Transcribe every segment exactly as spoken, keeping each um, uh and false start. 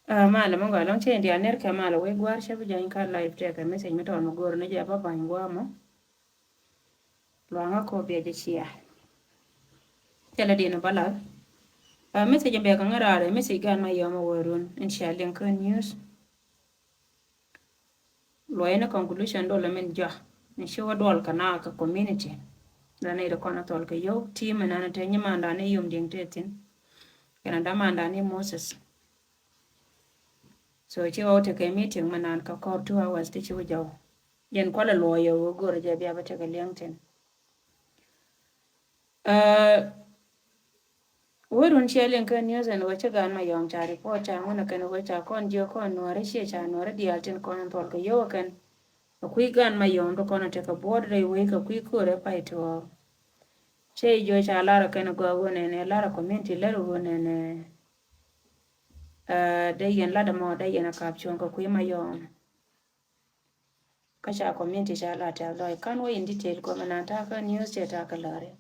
Aa, malɛ mi gɔaa ɛlɔ̱ŋ, cɛ in diaal ner kɛ malɛ wec gua̱a̱r, cɛ bi jɔny ka live tɛkɛ message mi tɔɔl mi go̱o̱r ni jɛ ba ba̱ny gua̱a̱ mɔ. Luaŋä kɔ biɛ jɛ cia. Cɛ lɛ diɛn ba lath. Aa, message in bɛ kɛ ŋäraarɛ, message Gat Mayɔm a wä run in cia liŋ kä news. Luɔyɛ ni conclusion dolɛ min jɔa ni ci wä duɔl kɛ na kɛ community. La ni ri kɔn a thɔl kɛ yio̱w team mi nan te nyi mandan ni Yom Diɛŋ te thin kɛn a damandan ni Moses. So ci wä tekɛ meeting mi nan kɛ kɔr two hours ti ci wä jɔw. Jɛn kualɛ luɔyɛ wä go̱rɛ jɛ bia bä tekɛ liɛŋ tin. Aa, wä run ciɛ liŋ kä news ɛn wä ci Gat Mayɔm ca report ca ŋun a kɛn wä ca kɔn jiö kɔn nuɔri ciɛ ca nuɔri diaal tin kɔn thɔl kɛ yio̱w a kɛn. A kui̱ Gat Mayɔm ti kɔn a tekɛ buɔt rɛy wei kɛ kui̱ ko̱rɛ pay tuɔɔk. Cɛ jiö ca lar a kɛn a gɔaa wä nɛnɛ lar a community lär wä nɛnɛ. Aa, dee yɛn lat a mɔ dee yɛn a kap cuɔ̱ŋ kɛ kui̱ Mayɔm. Kä ca community ca la tɛth lɔc kan wä in detail kɔ mi nan takä news cɛ takä lɔri.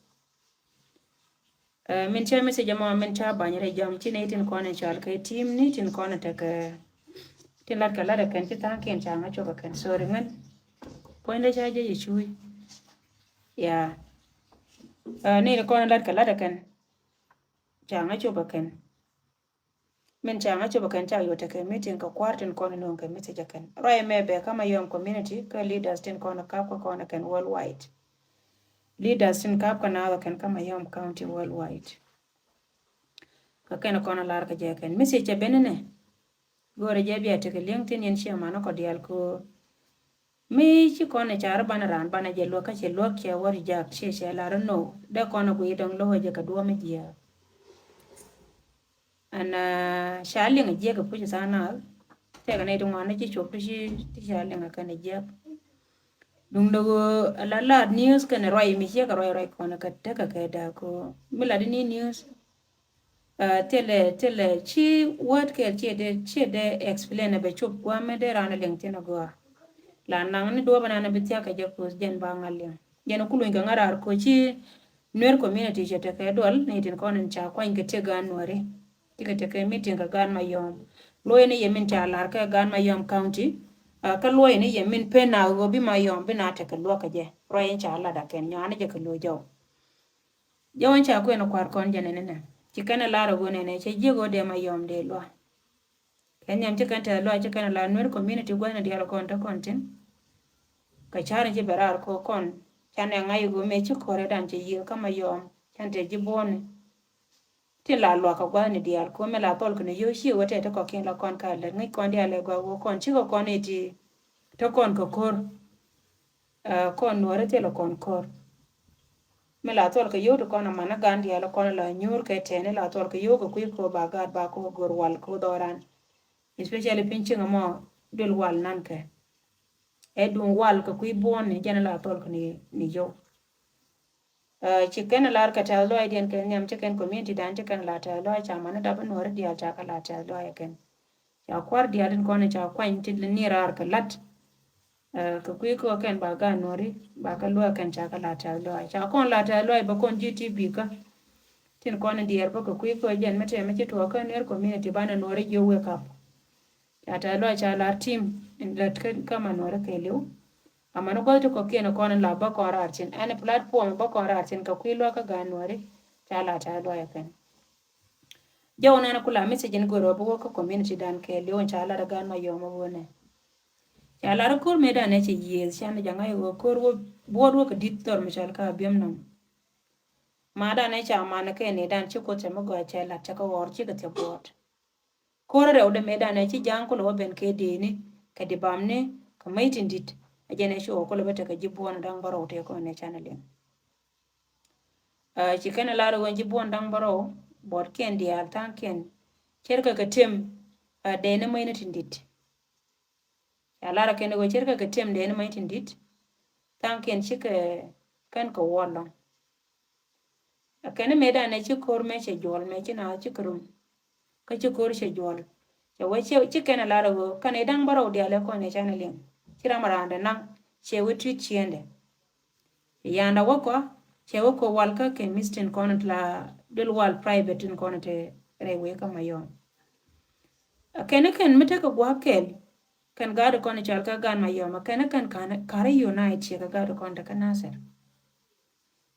Aa, min cɛ message mɔ min ca bany rɛ jam ci nɛ tin kɔn in cɔal kɛ team ni tin kɔn in tekɛ tin lat kɛ lat kɛn ci thaŋ kin ca ŋa cop kɛn, sorry ŋän. Puɔ̱ny dee ca jɛ yɛ cuy. Ya. Aa, ni kɔn in lat kɛ lat kɛn ca ŋa cop kɛn. Min ca ŋa cop kɛn ca yot tekɛ meeting kɛ kua̱r tin kɔn nuɔ̱ŋ kɛ message kɛn. Ruac mɛ bɛ kä Mayɔm community kä leaders tin kɔn kap kä kɔn kɛn worldwide. Leaders tin kap kä naath kɛn kä Mayɔm county worldwide. Kä kɛn kɔn lar kä jɛ kɛn message cɛ ben nɛ. Go̱rɛ jɛ bia tekɛ liŋ tin yɛn ciɛ man kɔ diaal ko. Mi ci kɔn car banɛ ran banɛ jɛ luäk kä cɛ luäk cɛ wä reject ciɛ cɛ lar no. Dee kɔn gui dɔŋ lo̱k jɛ kɛ duɔ̱ɔ̱m jiɛ. Ɛn, aa, ca liŋ a jiɛk a puc tha̱a̱ŋ nath. Tɛk a nɛy ti ŋuan ni ci cop ti ci, ti ca liŋ a kɛn a jiɛk. Duŋdɛ ɣöö a la laat news kɛn a ruac mi ciek a ruac ruac kɔn a kɛ tekɛ kɛ da̱a̱k ɣöö mi lat ni news. Aa, thilɛ, thilɛ ci word kɛl ciɛ dee, ciɛ dee explain a bɛ cop gua̱a̱mɛ dee raan a liŋ thin a gɔaa. La naŋ ni duɔ̱ɔ̱p anan a bi thiak kɛ jɛ kuth jɛn ba ŋa̱ liŋ. Jɛn a ku luny kɛ ŋa̱ raar koci Nuer community cɛ tekɛ duɔl ni tin kɔn in ca kuany kɛ tiek Gaat Nuɔri. Cikɛ tekɛ meeting kɛ Gaat Mayɔm. Luɔyɛ ni yɛ min ca lar kɛ Gaat Mayɔm County. Aa, kä luɔyɛ ni yɛ min pen na ɣöö bi Mayɔm bi na tekɛ luɔk kɛ jɛ. Ruac in ca lat a kɛn nyɔani jɛ kɛ lo̱c jɔw. Jɔw in ca kuɛn kua̱r kɔn jɛ nɛnɛ nɛ. Ci kɛn a lar a ɣöö nɛnɛ cɛ jiɛk ɣöö dee Mayɔm dee luɔk. Kɛ nhiam ci kɛn tɛth luɔk ci kɛn a lar Nuer community gua̱thni diaal kɔn te kɔn tin. Kɛ ca̱r in ci bɛ raar kɔ kɔn. Canɛ ŋa̱c ɣöö mëë ci kɔrɛ dan cɛ yiëë kä Mayɔm. Can te ji̱ buɔ̱ɔ̱ni. Tin la luakä gua̱thni diaal ko̱mɛ la thɔl kɛn yio̱w ciɛ wä tɛt ti kɔkiɛn la kɔn ka lät ŋäc kɔn diaal lɛ gɔaa wä kɔn cikɛ kɔn iti. Te kɔn kɛ ko̱r. Aa, kɔn Nuɔri thilɛ kɔn ko̱r. Mi la thɔl kɛ yio̱w ti kɔn a man a gan diaal kɔn la nyuur kɛ tɛni la thɔl kɛ yio̱w kɛ kui̱ ko̱ ba gaat ba ko̱ go̱r wal ko̱ dhɔran. Especially piny cieŋ mɔ duël wal nan kɛ. Ɛ duŋ wal kɛ kui̱ buɔ̱ɔ̱n ni jɛn la thɔl kɛ ni, ni yio̱w. Aa, ci kɛn lar kɛ tɛth lɔaacdiɛn kɛ nhiam ci kɛn community dan ci kɛn la tɛth lɔaac ca man dap Nuɔri diaal ca kɛ la tɛth lɔaac kɛn. Ca kua̱r diaal tin kɔn ca kuany ti ni raar kɛ lat. Aa, kɛ kui̱ kɛ kɛn ba Gaat Nuɔri ba kɛ luɔc kɛn ca kɛ la tɛth lɔaac ca kɔn la tɛth lɔaac bɛ kɔn ji̱ ti bikä. Tin kɔn diɛɛr bä kɛ kui̱ kɛ jɛn mi tɛmɛ ci tuɔɔk kä Nuer community banɛ Nuɔri jiök wek kap. Ca tɛth lɔaac ca lar team in lät kä, kä ma Nuɔri kɛɛliw. Amäni gua̱th ti kɔ̱kiɛn kɔn in la bä kɔn raar cin ɛn platform bä kɔn raar cin kɛ kui̱ luaak kä Gaat Nuɔri. Ca la tɛth lɔaac kɛn. Jɛ wä nɛn ku la message in go̱r wä bi wä kä community dan kɛɛliw in ca lar Gaat Mayɔm wä nɛ. Ca lar ko̱r mëë dan ɛ cɛ yiëëth can jɛ ŋa̱c wä ko̱r wä buɔt wä kɛ di̱t thɔr mi cɔl kä Abiɛm Nɔm. Ma dan ɛ ca man kɛ ni dan ci Kuoth cɛ mi gɔaa cɛ lat cɛ kɛ ɣɔr cikɛ thiɛ buɔt. Ko̱r rɛwdɛ mëë danɛ ci ja̱a̱ŋ kulɛ wä ben kɛ dëëni kɛ dibamni kɛ mäc tin di̱t. A jɛn ɛ ci ɣɔw kulɛ bä tekɛ ji̱ buɔ̱n da̱ŋ bärɔw tëë kɔn ɛ canɛ liŋ. Aa, ci kɛn ɛ lar ɣöö ji̱ buɔ̱n da̱ŋ bärɔw buɔtkiɛn diaal tha̱a̱ŋkiɛn ce̱tkɛ kɛ tem. Aa, dëëni mäcni tin di̱t. Ca lar ɛ kɛn ɣöö ce̱tkɛ kɛ tem dëëni mäcni tin di̱t. Tha̱a̱ŋkiɛn cikɛ kɛn kɛ wuɔl lɔ̱ŋ. Ɛ kɛn mëë danɛ ci ko̱r mëë cɛ juɔl mëë ci naath ci kɛ rum. Kä ci ko̱r cɛ juɔl. Cɛ wee ci, ci kɛn ɛ lar ɛ ɣöö kɛn i̱ da̱ŋ bärɔw diaal ɛ kɔn ɛ canɛ liŋ. Ci ram a raandɛ naŋ cɛ wee tui̱t ciëndɛ. Cɛ ya̱a̱ndɛ wä kɔa cɛ wä ko̱ wal kä kɛ miss tin kɔn ti la duël wal private tin kɔn te rɛy wee kä Mayɔm. Kɛn kɛn mi tekɛ gua̱a̱k kɛl. Kɛn gaat kɔn cɔal kɛ gaat Mayɔm, kɛn kɛn ka̱n karɛ unite ciɛ kɛ gaat kɔn tekɛ Nasir.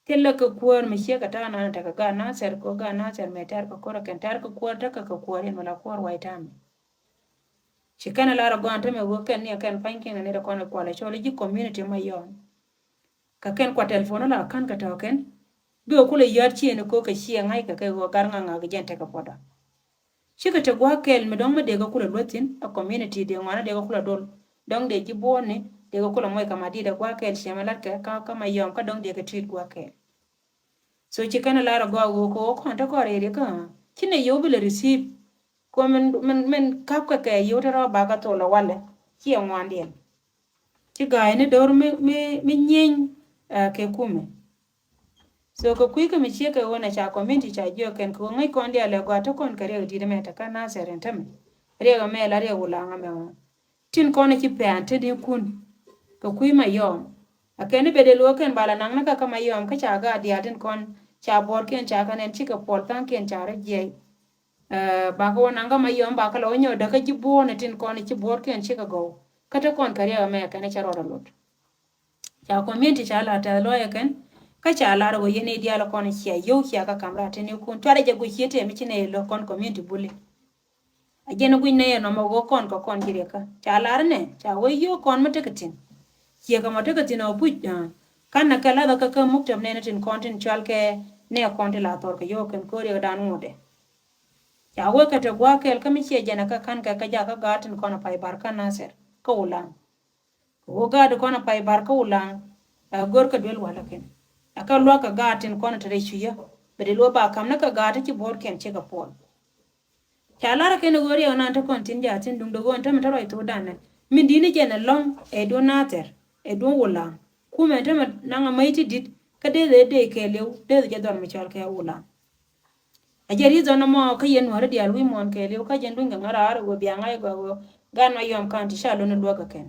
Thilɛ kɛ kuäär mi ciɛ kɛ ta̱a̱ nan tekɛ gaat Nasir kɛ gaat Nasir mɛ tɛr kɛ kuäär kɛn tɛr kɛ kuäär tekɛ kɛ kuäär in mi la kuäär White Army. Ci kɛn lar a gɔn te mɛ wä kɛn ni a kɛn pa̱ny kɛn ni rɛ kɔn kualɛ cɔl ji̱ community Mayɔm. Kɛ kɛn kua telephone la kan kɛ tɔ̱ kɛn. Bi kɛ kulɛ yɔ̱t ciɛ ni ko kɛ ciɛ ŋa̱c kɛ kɛ ɣöö gar ŋa̱ ŋa̱ kɛ jɛn tekɛ puɔ̱da. Cikɛ te gua̱a̱k kɛl mi dɔ̱ŋ mi dee kɛ kulɛ luäthin a community dee ŋuan a dee kɛ kulɛ dol. Dɔ̱ŋ dee ji̱ buɔ̱ɔ̱ni dee kɛ kulɛ muɔc kɛ ma di̱t a gua̱a̱k kɛl ciɛ ma lat kɛ ka, ka Mayɔm ka dɔ̱ŋ dee kɛ treat gua̱a̱k kɛl. So ci kɛn lar a gɔaa ɣöö kɛ ɣöö kɔn te kɔn rɛy rikä ci nɛ yio̱w bi lɛ receive. Kɛ min, min, min kap kɛ kɛ yio̱w te rɔ bakä thol a walɛ ciɛ ŋuandiɛn. Ci ga̱a̱y ni do̱r mi, mi, mi nyieny, ah, kɛ kumɛ. So kɛ kui̱ kä mi ciek kɛ ɣöö nɛ ca community ca jiök kɛn kɛ ɣöö ŋäc kɔn diaal ɛ gɔaa te kɔn kɛ riɛk di̱t ɛmɛ te kä Nasir ɛn tämɛ. Riɛk ɛmɛ la riɛk Ulaŋ ɛmɛ ɣöö tin kɔn ci pɛn te ni kun kɛ kui̱ Mayɔm. A kɛn ni bɛ dee luɔk kɛn bala naŋ ni kä kä Mayɔm kä ca gaat diaal tin kɔn ca buɔrkiɛn ca kɛ nɛn cikɛ puɔl tha̱a̱ŋkiɛn ca rɔ jiɛc. Ɛ, bakɛ wä naŋ kä Mayɔm bakɛ lɛ wä nyɔk däkä ji̱ buɔ̱ɔ̱r ni tin kɔn ci buɔ̱ɔ̱rkiɛn cikɛ gɔw. Kä te kɔn kɛ riɛk ɛmɛ kɛn cɛ rɔɔd a lot. Ca community ca lar tɛth lɔyɛ kɛn. Kä ca lar wä yɛn i̱ diaal kɔn cia yio̱w cia kä kam rat tin ikun cuarɛ jɛ guic ciet tɛm i̱ ci nɛ ilɔ kɔn community buli. A jɛn guic nɛ yɛ nɔmɔ wä kɔn kɛ kɔn ji̱ riɛkä ca lar nɛ ca wä yio̱w kɔn mi tekɛ tin. Ciɛ kɛ mɔ tekɛ tin ɔ puc, ah. Kan nɛ kɛ lathä kä kä muktäb nɛn tin kɔn tin cual kɛ nɛ kɔn tin la thɔr kɛ yio̱w kɛn ko̱r yɛ dan ŋuɔdɛ. Ca wee kɛ te gua̱a̱k kɛl kä mi ciɛ jɛn ɛ kä ka̱n kɛ kä jakä gaat tin kɔn ɛ pay bar kä Nasir kä Ulaŋ. Kɛ ɣöö gaat kɔn ɛ pay bar kä Ulaŋ. Ɛ gör kɛ duel walä kɛn ɛ kä lua̱k kɛ gaat tin kɔn ɛ te rɛy cucä. Bɛ dee luɔ̱ ba ka̱m ni kɛ gaat ti ci buɔ̱ɔ̱rkiɛn cikɛ puɔl. Ca lar kɛn ɛ ɣöö riɛk nan te kɔn tin ja̱a̱ tin duŋdɛ ɣöö ɛn tämɛ te ruac thokdan nɛ min di̱t ni jɛn ɛlɔ̱ŋ ɛ duɔ̱n Nasir ɛ duɔ̱n Ulaŋ. Kumɛ ɛn tämɛ naŋ ɛ mäc ti di̱t kä dee dhɛ dee kɛɛliw dee dhɛ jɛ dhɔr mi cɔl kɛ Ulaŋ. A jɛ reason nɔmɔ kä yɛn nuɔ̱ri diaal wi̱i̱ muɔ̱ɔ̱n kɛɛliw kä jɛn duny kɛ ŋäraar wee bia ŋa̱c gɔaa wee gan Mayɔm County ca lon ni luäk kɛ kɛn.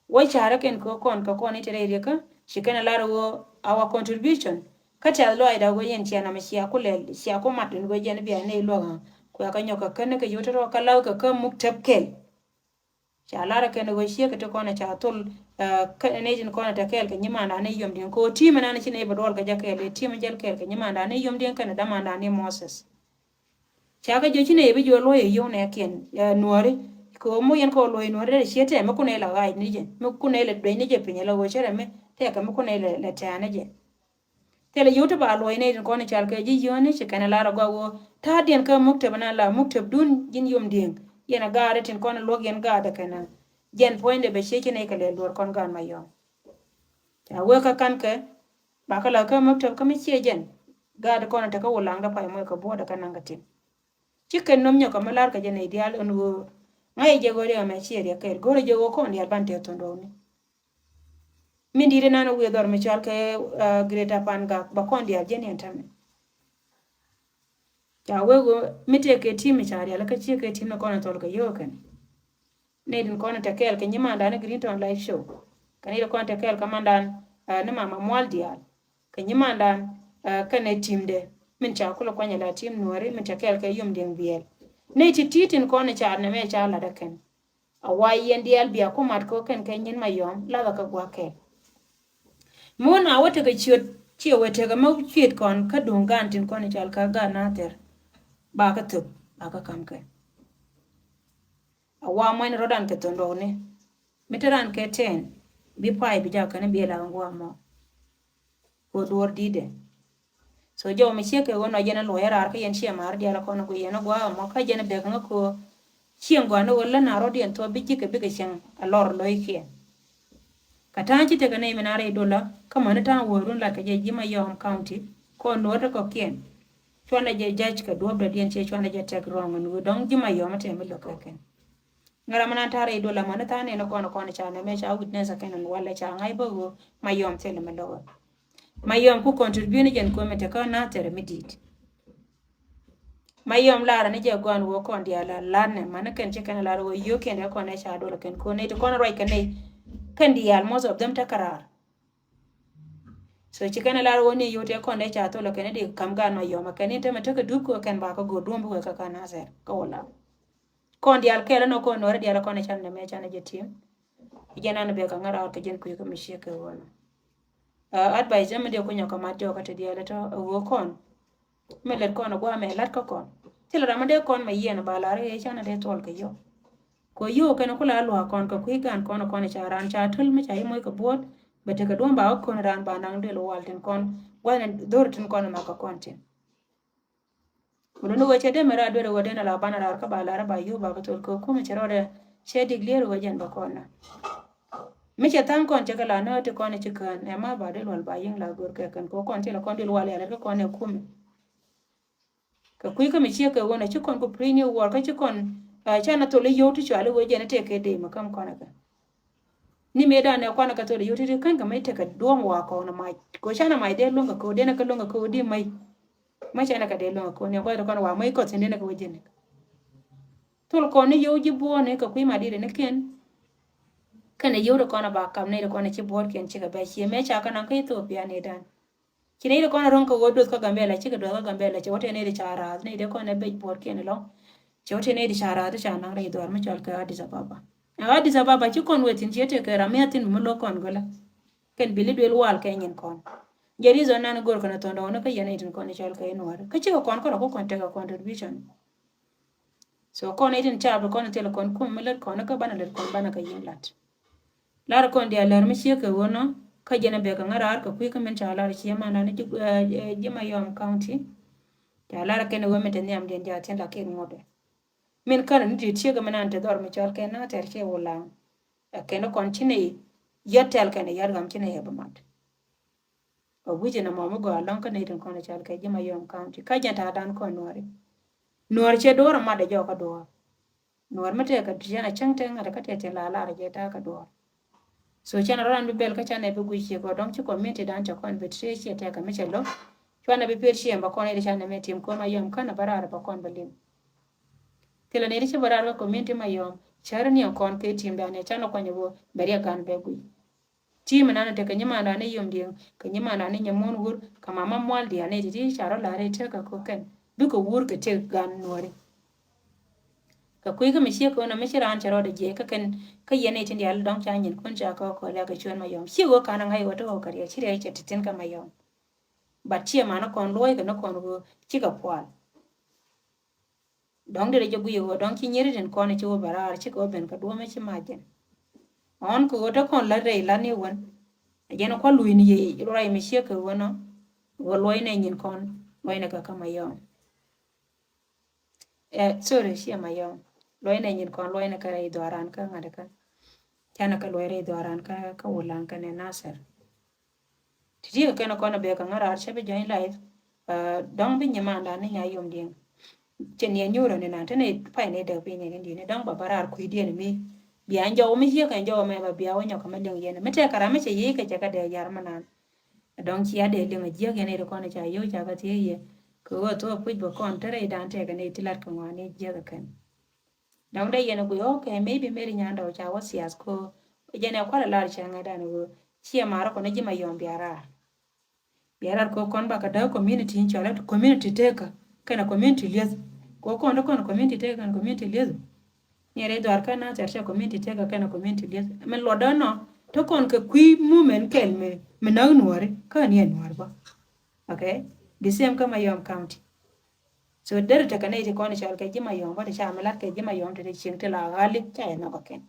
Wä ca̱rä kɛn kɛ kɔn kɛ kɔn i̱ te rɛy riɛkä ci kɛn a lar wee our contribution. Kä tɛth lɔaacda wee yɛn cia namɛ cia ku lɛl cia ku mat in wee jɛn bia nɛy luäk ɣä kuɛ kɛ nyɔk kɛ kän ni kɛ yio̱w te rɔ kä law kɛ kä muktäb kɛl. Ca lar kɛn ɣöö ciek kɛ ti kɔn ca thol, eh, kɛ nɛy tin kɔn tɛ kɛɛl kɛ nyimandan ni yom diɛn kɛ ɣöö ti̱i̱m ɛnan ci nɛy bɛ duɔl kɛ jɛ kɛɛl ɛ ti̱i̱m jɛl kɛɛl kɛ nyimandan ni yom diɛn kɛn dämandan ni Moses. Ca kɛ jiök ci nɛy bi jiök luɔ̱c ɛ yio̱w nɛɛkiɛn, eh, nuɔ̱ɔ̱ri kɛ ɣöö moc yɛn kɛ ɣöö luɔ̱c nuɔ̱ɔ̱ri dee ciet tɛm mi kun nɛy la ɣaac ni jɛ mi kun nɛy la duec ni jɛ piny ala ɣöö cɛ rɛ mi tɛkɛ mi kun nɛy la tɛ̈ɛ̈n ni jɛ. Thilɛ yio̱w ti ba luɔ̱c nɛy tin kɔn i̱ cal kɛ ji̱ yio̱o̱ni ci kɛn ɛ lar ɛ gɔaa ɣöö ta̱a̱diɛn kä muktäb ɛn a la muktäb dun ji̱n yom di̱eŋ. Yɛn ɛ gaari tin kɔn ɛ luäk yɛn gaathdɛ kɛn ɛ jɛn puɔ̱nydɛ bɛ ciec ci nɛy kɛ lɛl duɔ̱ɔ̱r kɔn gaat Mayɔm. Ca wee kä ka̱n kɛ bakä la kä muktäb kä mi ciɛ jɛn gaathdɛ kɔn ɛ te kä Ulaŋdä pay muɔc kɛ buɔ̱ɔ̱dɛ kä naŋ kɛ tin. Ci kɛn nöm nyɔk kɛ mi lar kɛ jɛ nɛy diaal ɛn ɣöö ŋa̱c jɛ ɣöö riɛk ɛmɛ ciɛ riɛk kɛɛl go̱rɛ jɛ ɣöö kɔn diaal ban tɛth thon rɔwni. Min di̱t inan wi̱i̱ dhɔr mi cɔal kɛ, ah, Greater Pangak ba kɔn diaal jiɛn yɛn tämɛ. Ca wee ɣöö mi tëë kɛ tim mi ca rial kä ciek kɛ tim ni kɔn in thɔl kɛ yio̱o̱kɛn. Nɛy tin kɔn in te kɛɛl kɛ nyimandan ni Green Town Live Show. Kɛ nɛy tin kɔn in te kɛɛl kɛ mandan, ah, ni Mama Mual diaal. Kɛ nyimandan, ah, kɛnɛ timdɛ min ca kulɛ kuany ala tim nuɔri min te kɛɛl kɛ yom diɛŋ biɛl. Nɛy ti ti tin kɔn in ca nɛmɛ ca lat ɛ kɛn. A wa yɛn diaal bia ku mat kɛ kɛn kɛ nyin Mayɔm lathɛ kɛ gua̱a̱k kɛl. Mi wä na wä tekɛ ciöt ciɛ wä tekɛ mi ciöt kɔn kä duŋ gan tin kɔn i̱ cal kä gan Nathir. Ba kä thöp ba kä kam kɛ. A wa muɛn rɔ̱dan kɛ thon rɔwni mi te ran kɛ tɛn bi pay bi jakä ni bi la ŋuam mɔ. Kɛ duɔ̱ɔ̱r di̱tdɛ. So jɔw mi ciek kɛ ɣöö nɔ jɛn a luɔ̱c a raar kä yɛn ciɛ maar diaal a kɔn a gui yɛn a gua̱a̱k a mɔ kä jɛn a bek ŋä kɛ ɣöö cieŋ gɔaa ni ɣöö lä na rɔ̱diɛn thuɔ̱k bi ji̱ kɛ bikɛ cieŋ a lɔr lɔc kiɛn. Kɛ ta̱a̱ ci tekɛ nɛy mi na rɛy dolä kä mäni ta̱a̱ wäärun lat kɛ jɛ ji̱ Mayɔm County kɔn nuɔ̱ɔ̱r ti kɔ̱kiɛn. Cuanɛ jɛ ja̱c kɛ duɔ̱ɔ̱p dɔ̱diɛn ciɛ cuanɛ jɛ tɛk wrong ni ɣöö dɔ̱ŋ ji̱ Mayɔm a tɛm mi lo̱k kɛ kɛn. Ŋära mi nan ta̱a̱ rɛy dolä mäni tha̱a̱ŋ nɛn kɔn kɔn ca nɛmɛ ca witness a kɛn in walɛ ca ŋa̱c bä ɣöö Mayɔm thilɛ mi lo̱k. Mayɔm ku contribute ni jɛn ko̱mɛ tekä Nathir mi di̱i̱t. Mayɔm lar ni jɛ gɔn ɣöö kɔn diaal a lar nɛ mäni kɛn ci kɛn lar ɣöö yio̱o̱kiɛn dee kɔn ɛ ca dolä kɛn ko̱n nɛy ti kɔn ruac kɛ nɛy kɛn diaal most of them tekɛ raar. So ci kɛn lar ɣöö ni yio̱w tɛ kɔn dee ca tholä kɛn di kam gan Mayɔm a kɛn in tämɛ tekɛ dup kɛ kɛn ba kä go̱o̱r duɔ̱m bi wee kä kä Nathir kä wä lar. Kɔn diaal kɛɛl ɛn ɔ kɔn nuɔri diaal kɔn ɛ can nɛ mɛ can ɛ jɛ tim. Jɛn an bɛ kɛ ŋa̱r raar kɛ jɛn kui̱ kä mi ciek kɛ ɣöö nɔ. Advice jɛ mi dee kunyɔ kɛ mat jɔkä ti diaal tɔ ɛ ɣöö kɔn mi lɛt kɔn ɛ guamɛ lat kä kɔn. Thilɛ ram mi dee kɔn mɛ yiɛn ba lar i̱ can ɛ dee thuɔl kɛ yio̱w. Kɛ yio̱w kɛn kula luaak kɔn kɛ kui̱ gan kɔn kɔn ca ran ca tul mi ca yi moc kɛ buɔt. Bɛ tekɛ duɔ̱m ba wä kɔn ran ba naŋ duel wal tin kɔn gua̱n dhor tin kɔn ma kɛ kɔn tin. Wä luni wä cɛ dee mɛ raa duel wä dee na la ban rar kä ba lar ba yio̱w ba kɛ thol kɛ kum cɛ rɔdɛ cɛ dik lier wä jɛn ba kɔn na. Mi cɛ tha̱a̱ŋ kɔn cɛ kɛ la nä ti kɔn ci kään ɛ ma ba duel wal ba yiŋ la gor kɛ kɛn kɛ kɔn ti la kɔn duel wal yalɛ kä kɔn ɛ kumi. Kɛ kui̱ kä mi ciek kɛ ɣöö nɔ ci kɔn ku piny ni wuɔr kä ci kɔn ca na thol i̱ yio̱w ti cuali ɣöö jɛn i̱ tëë kɛ dee mi käm kɔn ɛ kɛ. Ni mëë dan ɛ kuan ɛ kɛ thol i̱ yio̱w ti ti kän kɛ mi tekɛ duɔ̱ɔ̱m wa kɔn ɛ mac kɛ ɣöö ca na mac dee luäŋ kɛ kɛ ɣöö dee na kɛ luäŋ kɛ kɛ ɣöö di mac. Mac ca na kɛ dee luäŋ kɛ ɣöö ni ɛ gua̱th kɔn wa mac kɔth in dee na kɛ ɣöö jɛn ɛ kɛ. Thol kɔn ni yio̱w ji̱ buɔ̱ɔ̱n ni kɛ kui̱ ma di̱t ni kɛn. Kɛn ɛ yio̱w ti kɔn ɛ ba kam ni ti kɔn ɛ ci buɔ̱ɔ̱t kɛn cikɛ bɛ cie mëë ca kɛ naŋ kä Ethiopia ni dan. Ci nɛy ti kɔn a ro̱ŋ kɛ ɣöö duɔth kä Gambɛla cikɛ duɔth kä Gambɛla cɛ wä tëë nɛy ti ca rath nɛy ti kɔn a bec buɔt kiɛn ilɔŋ. Cɛ wä tëë nɛy ti ca rath ti ca naŋ rɛy dhuar mi cɔal kɛ Addis Ababa. Ɛ Addis Ababa ci kɔn wee thi̱n ci tëë kɛ ram mi a thi̱n bi mi lo̱k kɔn gölä. Kɛn bi li duel wal kɛ nyin kɔn. Jɛ reason nan go̱r kɛn a thɔn dɔɔni kä yɛn nɛy tin kɔn cɔal kɛ inuɔri kä cikɛ kɔn kärɔ kä kɔn tekɛ contribution. So kɔn nɛy tin ca bi kɔn thil kɔn kum mi lät kɔn kä banɛ lät kɔn banɛ kɛ yiŋ lat. Lar kɔn diaal lär mi ciek kɛ ɣöö nɔ kä jɛn a bɛ kɛ ŋa̱ raar kɛ kui̱ kä min ca lar ciɛ mandan ji̱ Mayom County. Ca lar kɛn ɣöö min te nhiam diɛn jaa thi̱n la kek ŋuɔ̱tdɛ. Min känɛ ni ti ciek kɛ min an te dhɔr mi cɔl kɛn na tɛr ciɛ wulaŋ. Ɛ kɛn kɔn ci ni yät tɛl kɛn yät ɣam ci ni yɛ bi mat. Ɛ wi̱c in ɛmɔ mi gɔaa lɔ̱ŋ kä nɛy tin kɔn ɛ cɔl kɛ ji̱ Mayom County kä jɛn ta̱a̱ dan kɔn nuɔ̱ɔ̱ri. Nuɔ̱ɔ̱ri cɛ duɔ̱ɔ̱r ɛ mat ɛ jɔɔkä duɔ̱ɔ̱r. Nuɔ̱ɔ̱r mi tëëkɛ ti cɛn a cäŋ tëë ŋa̱t kä tëë tin la lar jɛ ta̱a̱ kɛ duɔ̱ɔ̱r. So cɛn a rɔ̱dan bi bɛl kä canɛ bi guic ciɛ gɔ̱ dɔ̱ŋ ci community dan cɛ kɔn bi tëë ciɛ tɛɛkä mi cɛ lo̱k. Cuanɛ bi pier ciɛ bä kɔn iri canɛ mi tim kɔn Mayom känɛ bä raar bä kɔn bä lim. Thilɛ ni ri ci bä raar kä community Mayom cär ni kɔn kɛ tim dan ɛ canɛ kuany bä bɛ riɛk gan bɛ guic. Ti mi nan tekɛ nyimandan ni Yom Diɛŋ kɛ nyimandan ni Nyɛ Muɔ̱n Wur kɛ mama mual diaal ni ti ti ca rɔ la̱r i̱ tekɛ kɔ kɛn bikɛ wur kɛ tëk gan nuɔri. Kɛ kui̱ kä mi ciek kɛ wä na mi ci raan cɛ rɔɔdɛ jiɛc kä kɛn kä yɛn i̱ tin diaal dɔ̱ŋ ca nyin kun ca kɛ wä kɔ liak kɛ cuɛn Mayom ciek wä kan ŋa̱c wä te wä kɛ riɛk ci riɛk cɛ ti tin kä Mayom. But ciɛ man kɔn luɔ̱ɔ̱c kɛ ni kɔn wä cikɛ pual. Dɔ̱ŋ di rɛ jɛ guic ɣöö dɔ̱ŋ ci nyiri tin kɔn ci wä bɛ raar cikɛ wä ben kɛ duɔ̱ɔ̱mɛ ci mac jɛn. Ɣɔn kɛ ɣöö te kɔn lät rɛy lät ni wän. Ɛ jɛn kua̱ luc ni yɛ ruac mi ciek kɛ ɣöö nɔ ɣöö luɔ̱cnɛ nyin kɔn luɔ̱cnɛ kɛ kä Mayom. Ɛ sorry ciɛ Mayom luɔ̱cnɛ nyin kɔn luɔ̱cnɛ kɛ rɛy dhuaran kä ŋa̱t kä. Canɛ kɛ luɔ̱c rɛy dhuaran kä kä Wulaŋ kɛnɛ Nasir. Ti ti kɛ kɛn kɔn a bɛ kɛ ŋa̱ raar cɛ bi join live. Dɔ̱ŋ bi nyimandan ni Nyɛ Yom Diɛŋ. Cɛ ni a nyuurä ni nan te ni pay ni däk piny ni ni dɔ̱ŋ ba ba raar kui̱diɛn mi. Bia jɔw mi ciek kɛ jɔw mɛ ba bia wä nyɔk kɛ mi liŋ yɛn mi tɛk kɛ ram mi cɛ yiëë kɛ cɛ kɛ dee yar mi nan. Dɔ̱ŋ cia dee liŋ a jiäk yɛn iri kɔn ca yio̱w ca kɛ thiee yɛ kɛ ɣöö thuɔɔk puc bä kɔn te rɛy dan tɛk kɛ ni ti lat kɛ ŋɔaani jiäk kɛ kɛn. Dɔ̱ŋ dee yɛn a gui okay maybe Mary Nyandɔw ca wä sias ko jɛn ɛ kual a lar cɛ ŋɛ dan ɣöö ciɛ marä kɔn a ji̱ Mayom bia raar. Bia raar ko kɔn ba kɛ däk community in cɔl community tekä kɛnɛ community lieth. Ko kɔn te kɔn community tekä kɛnɛ community lieth. Ni rɛy dhuar kä na thɛr cɛ community tekä kɛnɛ community lieth. Min luɔt däk nɔ te kɔn kɛ kui̱ movement kɛl mi mi näk nuɔri kä ni ɛ nuɔri bä. Okay. The same kä Mayom County. So derɛ tekɛ nɛy ti kɔn cɔl kɛ ji̱ Mayom bä ti ca mi lat kɛ ji̱ Mayom ti ti cieŋ ti la ɣali ca yɛ nhɔk kɛ kɛn.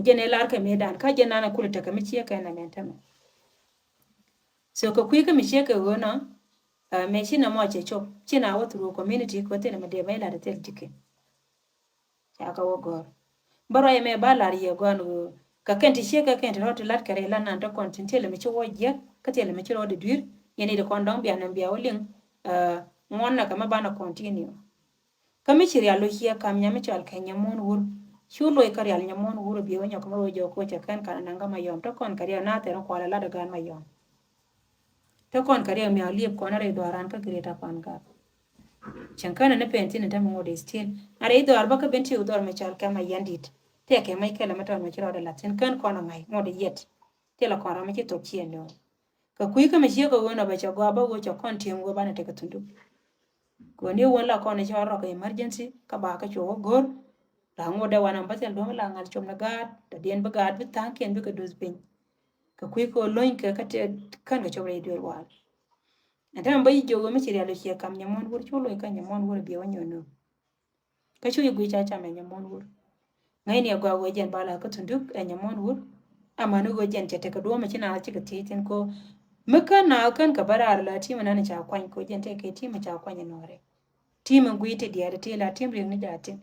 Jɛn ɛ lar kɛ mi dan kä jɛn nan ɛ kul tekɛ mi ciek kɛn ɛ mɛn tämɛ. So kɛ kui̱ kä mi ciek kɛ ɣöö nɔ mɛ ci na mɔ cɛ cop ci na wä through community kɛ ɣöö thil mi dee bä ilat thil ji̱ kɛn. Ca kɛ wä gɔ̱r. Bä ruac ɛmɛ ba lar yɛ gɔ̱a̱n ɣöö kɛ kɛn ti ciek kɛ kɛn ti rɔ̱ ti lat kɛ rɛy lat nan te kɔn tin thilɛ mi ci wä jiɛk kä thilɛ mi ci rɔ̱ di dui̱r. Yɛn i̱ ti kɔn dɔ̱ŋ bia nɛn bia wä liŋ ŋuɔ̱n na kɛ mi banɛ continue. Kä mi ci rial lo ciɛ kam nyam mi cɔal kɛ Nyɛ Muɔ̱n Wur. Cu loc kä rial Nyɛ Muɔ̱n Wur bia wä nyɔk kɛ mi wä jɔk koc kɛ kɛn kan naŋ kä Mayom te kɔn kɛ rial na thɛr in kual ɛ lat ɛ gan Mayom. Te kɔn kɛ riɛk miaw liep kɔn a rɛy dhuaran kä Greater Pangak. Cieŋ känɛ ni pen thin in te mi ŋot is still a rɛy dhuar bä kä ben tiek dhuar mi cɔal kɛ ma yɛn dit. Tëëkɛ mec kɛl mi tɔn mi ci rɔɔdɛ lath thin kän kɔn a ŋa̱c ŋot yɛt. Thilɛ kɔn ram mi ci thok ciɛ nööŋ. Kɛ kui̱ kä mi ciek kɛ ɣöö nɔ bɛ cɛ gɔaa bä ɣöö cɛ kɔn ti̱em ɣöö banɛ tekɛ thundu. Kɛ ɣöö ni wän la kɔn i̱ cɔl rɔk kɛ emergency kä ba kä cuɔ wä go̱r. La ŋot dee wan am bä thil duɔ̱m la ŋal com ni gaat, dɔ̱diɛn bi gaat bi tha̱a̱ŋkiɛn bikɛ duth piny. Kɛ kui̱ kɛ ɣöö lo̱nykɛ kä te kän kɛ cop rɛy duëër wal. Ɛn täämɛ bä yi jiök ɣöö mi ci rial ɣöö ciɛ kam Nyamuɔ̱n Wur, cu loc kä Nyamuɔ̱n Wur biɛ wä nyɔn nööŋ. Kä cu yi guic ca cam ɛ Nyamuɔ̱n Wur. Ŋäcni ɛ gɔaa ɣöö jɛn ba la kä thunduk ɛ Nyamuɔ̱n Wur. Amäni ɣöö jɛn cɛ tekɛ duɔ̱ɔ̱mɛ ci naath cikɛ thiec thi̱n kɛ ɣöö mi kän naath kän kɛ bä raar la ti̱i̱m ɛnɛn ca kuany kɛ ɣöö jɛn tekɛ ti̱i̱m ca kuany ɛ Nuääri. Ti̱i̱m in guic ti diaal ti la ti̱i̱m riɛkni diaal tin.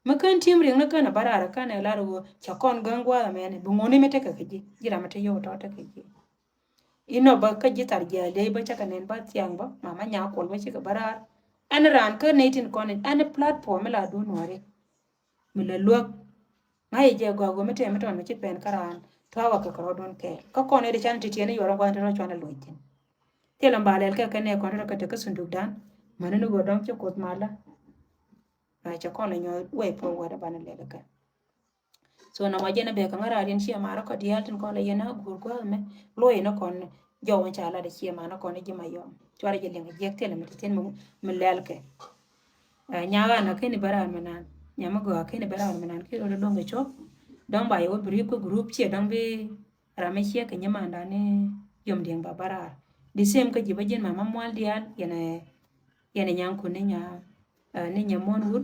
Mi kän ti̱i̱m riɛkni kän a bä raar kän ɛ lar ɣöö cɛ kɔn gäŋ gua̱a̱th ɛmɛnɛ bi ŋuni mi tekɛ kɛ ji̱, ji̱ ram mi te yio̱w tɔ̱ tekɛ ji̱. Inɔ bä kä ji̱ thar jiaal liey bä cä kɛ nɛn bä thiaŋ bä, mama Nyakuɔl bä cikɛ bä raar. Ɛn raan kä nɛy tin kɔn in, ɛn platform mi la duun Nuääri. Mi lɛ luäk. Ŋa̱c jɛ gɔaa ɣöö mi tɛm mi tɔn mi ci pɛn kä raan tɔ̱a̱ wä kɛ kɛ rɔɔdun kɛɛl. Kä kɔn ɛ di can ti tiɛɛni yuɔr in gua̱n ti rɔ cuan ɛ luɔc thi̱n. Thilɛ ba lɛl kɛ kɛ nɛ kɔn rɔ kɛ te kä sundukdan. Mäni ni ɣöö dɔ̱ŋ ci Kuoth malä. Ɛ cɛ kɔn ɛ nyuɔth way forward ɛ banɛ lɛl kɛ. So nɔmɔ jɛn ɛ bɛ kɛ ŋa̱ raar yɛn ciɛ ma̱a̱r rɔ kɔ diaal tin kɔn lɛ yɛn a guur gua̱a̱th mɛ. Luɔc ni kɔn jɔw in ca lat ɛ ciɛ ma̱a̱r ni kɔn ji̱ Mayɔm. Cuarɛ jɛ liŋ ɛ jiɛk thilɛ mi ti thi̱n mi lɛl kɛ. Ɛ nyaga na keni bä raar mi nan. Nyam mi gɔaa keni bä raar mi nan ki rɔ luɔ̱ŋ kɛ cop. Dɔ̱ŋ ba yɛ wä bi ri̱p kä group ciɛ dɔ̱ŋ bi ram mi ciɛ kɛ nyimandan ni Yom Diɛŋ ba bä raar. The same kä ji̱ bä ji̱n mama mual diaal yɛn ɛ, yɛn ɛ nyaŋ kun ni nya, ɛ, ni Nyamuɔ̱n Wur.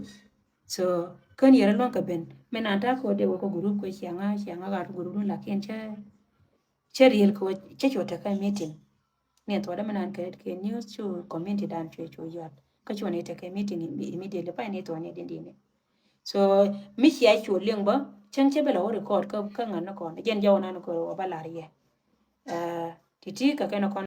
So kän yɛrɛ luɔ̱ŋ kɛ ben mi nan ta̱a̱ kɛ wä dee wä kä group kɛ ciaŋa ciaŋa gat group dun lakin cɛ, cɛ riel kɛ wä cɛ cuɔ tekɛ meeting. Ni thuɔ̱dä mi nan kɛ kɛ news cu community dan cuɛ cuɔ yɔt kä cuɔ ni tekɛ meeting immediately pa ni thuɔ̱ni din din. So mi cia cuɔ liŋ bä cäŋ cɛ bɛ la wä record kä ŋa̱n ni kɔn jɛn jɔw nan kɛ wä ba lar yɛ. Ɛ, titi kɛ kɛn kɔn